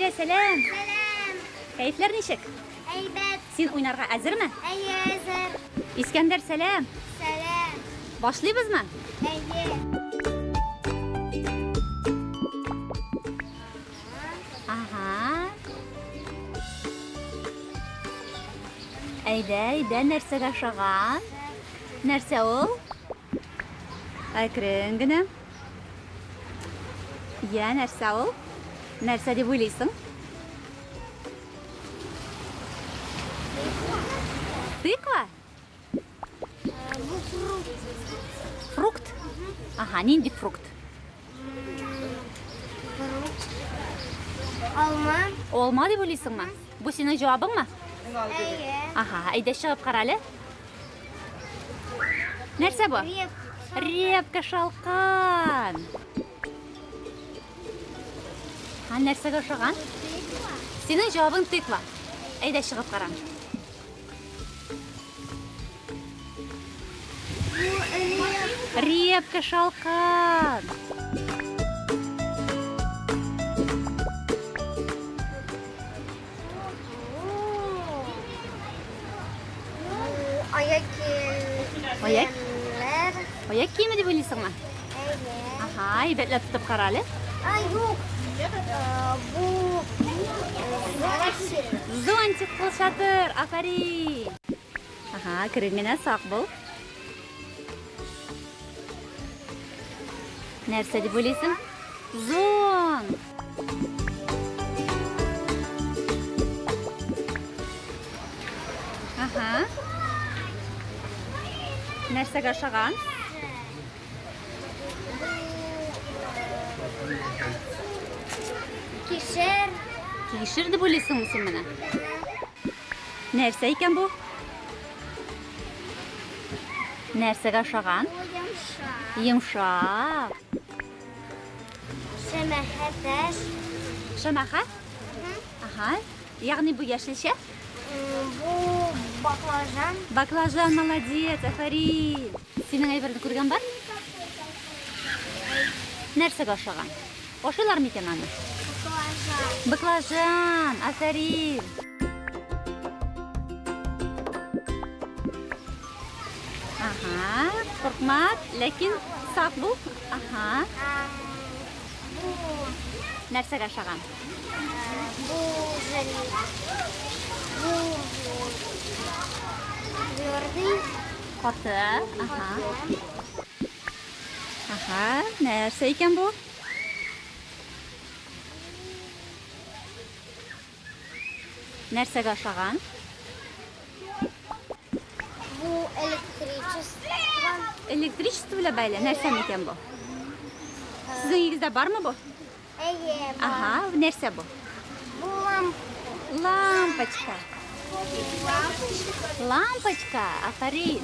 Камилә, сәлам! Сәлам! Кәефләр ничек? Әйбәт! Син уйнарга әзерме? Әйе, әзер. Искәндәр, сәлам! Сәлам! Башлыйбызмы? Әйе. Ага. Әйдә, әйдә, нәрсәгә ошаган? Нәрсә ул? Әкрен генә. Я, нәрсә ул? Нәрсә дип уйлыйсың? Тыква? Бу фрукт. Фрукт? Ага, нинди фрукт? Фрукт. Алма. Алма дип уйлыйсыңмы? Бу синең җавабыңмы? Әйе. Ага, әйдә чыгып кара әле. Нәрсә бу? Репка. Репка шалкан. Ха, нәрсәгә ошаган? Тыква. Синең җавабың тыква. Әйдә чыгып кара. Бу репка. Репка шалкан. Аяк киемнәр. Аяк? Аяк киеме дип уйлыйсыңмы? Әйе. Аһа, әйбәтләп тотып кара әле. Ай, юк. Бу зонтик. Зонтик кулчатыр, афәрин. Аһа, керен генә сак бул. Нәрсә дип уйлыйсың? Зонт. Аһа. Нәрсәгә ошаган? Кишер. Кишер дип уйлыйсыңмы син моны? Нәрсә икән бу? Нәрсәгә ошаган? Бу йомшак. Йомшак. Шәмәхә таш. Шәмәхә? Ага. Ягъни бу яшелчә? Бу баклажан. Баклажан, молодец, афәрин. Синең әйберне күргән бар? Нәрсәгә ошаган? Ашыйлар микән аны? Баклажан. Баклажан, афәрин. Ага, куркма, ләкин сак бул. Ага. Бу Нәрсәгә ошаган? Бу желе. Бу твердый. Каты. Ага. Ага, нәрсә икән бу? Нәрсәгә ошаган? Бу электричество. Электричество белән бәйле нәрсә микән бу? Сезнең өегездә бармы бу? Әйе, бар. Ага, нәрсә бу? Бу лампа. Лампочка. Лампочка. Лампочка, афәрин.